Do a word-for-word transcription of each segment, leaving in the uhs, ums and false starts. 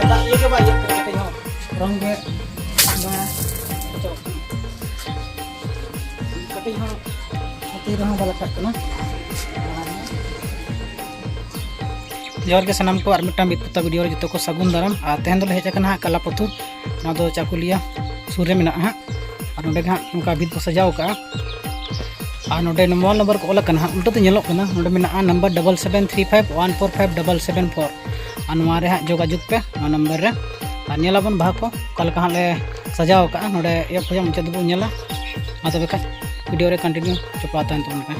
ᱫᱟᱜ ᱤᱭᱟᱹ ᱜᱮ ᱵᱟᱭ ᱤᱭᱟᱹᱜ ᱠᱟᱱᱟ, ᱠᱟᱹᱴᱤᱡ ᱦᱚᱸ ᱨᱚᱝ ᱜᱮ ᱵᱟᱝ ᱚᱪᱚᱜ ᱠᱟᱱᱟ᱾ ᱠᱟᱹᱴᱤᱡ ᱦᱚᱸ ᱛᱤ ᱨᱮᱦᱚᱸ ᱵᱟᱭ ᱞᱟᱴᱷᱟᱜ ᱠᱟᱱᱟ᱾ ᱡᱚᱦᱟᱨ ᱜᱮ ᱥᱟᱱᱟᱢ ᱠᱚ, ᱟᱨ ᱢᱤᱫᱴᱟᱝ ᱵᱤᱫ ᱯᱚᱛᱟ ᱵᱷᱤᱰᱤᱭᱳ ᱨᱮ ᱡᱚᱛᱚ ᱠᱚ ᱥᱟᱹᱜᱩᱱ ᱫᱟᱨᱟᱢ᱾ ᱟᱨ ᱛᱮᱦᱮᱧ ᱫᱚᱞᱮ ᱦᱮᱡ ᱟᱠᱟᱱᱟ ᱦᱟᱸᱜ ᱠᱟᱞᱟᱯᱟᱛᱷᱩᱨ, ᱱᱚᱣᱟ ᱫᱚ ᱪᱟᱠᱩᱞᱤᱭᱟ ᱥᱩᱨ ᱨᱮ ᱢᱮᱱᱟᱜᱼᱟ ᱦᱟᱸᱜ᱾ ᱟᱨ ᱱᱚᱸᱰᱮ ᱜᱮ ᱦᱟᱸᱜ ᱱᱚᱝᱠᱟ ᱵᱷᱤᱛ ᱠᱚ ᱥᱟᱡᱟᱣ ᱠᱟᱜᱼᱟ᱾ ᱟᱨ ᱱᱚᱸᱰᱮ ᱢᱳᱵᱟᱭᱤᱞ ᱱᱟᱢᱵᱟᱨ ᱠᱚ ᱚᱞ ᱟᱠᱟᱱᱟ ᱦᱟᱸᱜ, ᱩᱞᱴᱟᱹ ᱛᱮ ᱧᱮᱞᱚᱜ ᱠᱟᱱᱟ᱾ ᱱᱚᱸᱰᱮ ᱢᱮᱱᱟᱜᱼᱟ number double seven three five one four five double seven four. ᱟᱨ ᱱᱚᱣᱟ ᱨᱮ ᱦᱟᱸᱜ ᱡᱳᱜᱟᱡᱳᱜᱽ ᱯᱮ ᱱᱚᱣᱟ ᱱᱟᱢᱵᱟᱨ ᱨᱮ᱾ ᱟᱨ ᱧᱮᱞᱟᱵᱚᱱ ᱵᱟᱦᱟ ᱠᱚ ᱚᱠᱟ ᱞᱮᱠᱟ ᱦᱟᱸᱜ ᱞᱮ ᱥᱟᱡᱟᱣ ᱠᱟᱜᱼᱟ᱾ ᱱᱚᱸᱰᱮ ᱮᱦᱚᱵ ᱠᱷᱚᱱᱟᱜ ᱢᱩᱪᱟᱹᱫ ᱫᱷᱟᱹᱵᱤᱡ ᱵᱚᱱ ᱧᱮᱞᱟ᱾ ᱢᱟ ᱛᱚᱵᱮ ᱠᱷᱟᱱ ᱵᱷᱤᱰᱤᱭᱳ ᱨᱮ ᱠᱚᱱᱴᱤᱱᱤᱭᱩ ᱡᱚᱯᱲᱟᱣ ᱛᱟᱦᱮᱱ ᱛᱟᱵᱚᱱ ᱯᱮ᱾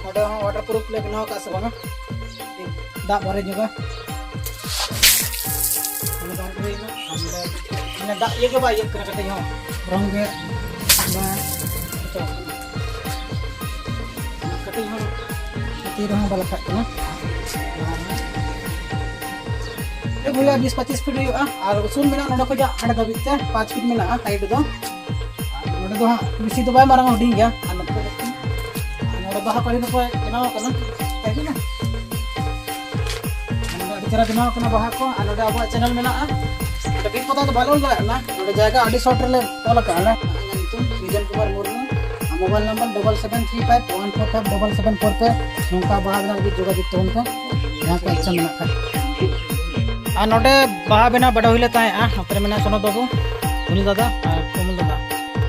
ᱚᱸᱰᱮ ᱦᱚᱸ ᱣᱟᱴᱟᱨ ᱯᱨᱩᱯᱷ ᱞᱮ ᱵᱮᱱᱟᱣ ᱟᱠᱟᱫ ᱥᱮ ᱵᱟᱝᱟ? ᱫᱟᱜ ᱵᱟᱨᱮ ᱧᱚᱜᱟ᱾ ᱚᱸᱰᱮ ᱫᱚ ᱟᱨ ᱦᱩᱭᱱᱟ᱾ ᱟᱨ ᱱᱚᱰᱮ ᱢᱟᱱᱮ ᱫᱟᱜ ᱤᱭᱟᱹ ᱜᱮ ᱵᱟᱭ ᱤᱭᱟᱹᱜ ᱠᱟᱱᱟ ᱠᱟᱹᱴᱤᱡ ᱦᱚᱸ᱾ ᱨᱚᱝ ᱜᱮ ᱵᱟᱝ ᱚᱪᱚᱜ ᱠᱟᱱᱟ᱾ ᱠᱟᱹᱴᱤᱡ ᱦᱚᱸ ᱛᱤ ᱨᱮᱦᱚᱸ ᱵᱟᱭ ᱞᱟᱴᱷᱟᱜ ᱠᱟᱱᱟ᱾ ᱟᱨ ᱦᱩᱭᱩᱜᱼᱟ ᱵᱤᱥ ᱯᱚᱸᱪᱤᱥ ᱯᱷᱤᱴ ᱦᱩᱭᱩᱜᱼᱟ᱾ ᱟᱨ ᱩᱥᱩᱞ ᱢᱮᱱᱟᱜᱼᱟ ᱱᱚᱰᱮ ᱠᱷᱚᱱᱟᱜ ᱦᱟᱸᱰᱮ ᱫᱷᱟᱹᱵᱤᱡ ᱛᱮ ᱯᱟᱸᱪ ᱯᱷᱤᱴ ᱢᱮᱱᱟᱜᱼᱟ ᱥᱟᱭᱤᱰ ᱫᱚ᱾ ᱟᱨ ᱱᱚᱰᱮ ᱫᱚ ᱦᱟᱸᱜ ᱵᱮᱥᱤ ᱫᱚ ᱵᱟᱭ ᱢᱟᱨᱟᱝᱟ, ᱦᱩᱰᱤᱧ ᱜᱮᱭᱟ᱾ ᱟᱨ ᱱᱚᱛᱮ ᱫᱚ ᱟᱨ ᱱᱚᱰᱮ ᱵᱟᱦᱟ ᱠᱚ ᱟᱹᱰᱤ ᱱᱟᱯᱟᱭ ᱵᱮᱱᱟᱣ ᱟᱠᱟᱱᱟ᱾ ᱴᱷᱤᱠ ᱜᱮᱭᱟ? ᱱᱚᱰᱮ ᱟᱹᱰᱤ ᱪᱮᱦᱨᱟ ᱵᱮᱱᱟᱣ ᱟᱠᱟᱱᱟ ᱵᱟᱦᱟ ᱠᱚ᱾ ᱟᱨ ᱱᱚᱰᱮ ᱟᱵᱚᱣᱟᱜ ᱪᱮᱱᱮᱞ ᱢᱮᱱᱟᱜᱼᱟ᱾ ᱱᱚᱰᱮ ᱵᱤᱨ ᱯᱚᱛᱟᱣ ᱫᱚ ᱵᱟᱞᱮ ᱚᱞ ᱫᱟᱲᱮᱭᱟᱜ ᱠᱟᱱᱟ᱾ ᱱᱚᱰᱮ ᱡᱟᱭᱜᱟ ᱟᱹᱰᱤ ᱥᱚᱨᱴ ᱨᱮᱞᱮ ᱚᱞ ᱟᱠᱟᱫᱼᱟ ᱞᱮ᱾ ᱤᱧᱟᱹᱜ ᱧᱩᱛᱩᱢ ᱵᱤᱡᱚᱱ ᱠᱩᱢᱟᱨ ᱢᱩᱨᱢᱩ᱾ ᱟᱨ mobile number double seven three five one four five double seven four ᱯᱮ᱾ ᱱᱚᱝᱠᱟ ᱵᱟᱦᱟ ᱵᱮᱱᱟᱣ ᱞᱟᱹᱜᱤᱫ ᱡᱳᱜᱟᱡᱳᱜᱽ ᱛᱟᱵᱚᱱ ᱯᱮ, ᱡᱟᱦᱟᱸ ᱠᱚ ᱤᱪᱪᱷᱟ ᱢᱮᱱᱟᱜ ᱠᱷᱟᱡ᱾ ᱟᱨ ᱱᱚᱰᱮ ᱵᱟᱦᱟ ᱵᱮᱱᱟᱣ ᱵᱟᱰᱟᱭ ᱦᱩᱭ ᱞᱮ ᱛᱟᱦᱮᱸᱜᱼᱟ᱾ ᱱᱚᱛᱮ ᱨᱮ ᱢᱮᱱᱟᱜᱼᱟ ᱥᱚᱱᱚᱛ ᱵᱟᱹᱵᱩ, ᱩᱱᱤ ᱫᱟᱫᱟ ᱟᱨ ᱠᱚᱢᱚᱞ ᱫᱟᱫᱟ᱾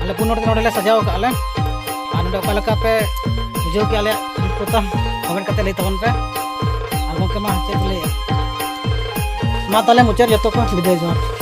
ᱟᱞᱮ ᱯᱩᱱ ᱦᱚᱲ ᱛᱮ ᱱᱚᱰᱮ ᱞᱮ ᱥᱟᱡᱟᱣ ᱟᱠᱟᱫᱼᱟ ᱞᱮ᱾ ᱟᱨ ᱱᱚᱰᱮ ᱚᱠᱟ ᱞᱮᱠᱟ ᱯᱮ ᱵᱩᱡᱷᱟᱹᱣ ᱠᱮᱜᱼᱟ ᱟᱞᱮᱭᱟᱜ ᱵᱤᱨ ᱯᱚᱛᱟᱢ, ᱠᱚᱢᱮᱱᱴ ᱠᱟᱛᱮ ᱞᱟᱹᱭ ᱛᱟᱵᱚᱱ ᱯᱮ᱾ ᱟᱨ ᱜᱚᱢᱠᱮ ᱢᱟ ᱪᱮᱫ ᱯᱮ ᱞᱟᱹᱭᱟ? ᱢᱟ ᱛᱟᱦᱚᱞᱮ ᱢᱩᱪᱟᱹᱫ ᱡᱚᱛᱚ ᱠᱚ ᱵᱤᱫᱟᱹᱭ ᱡᱚᱦᱟᱨ᱾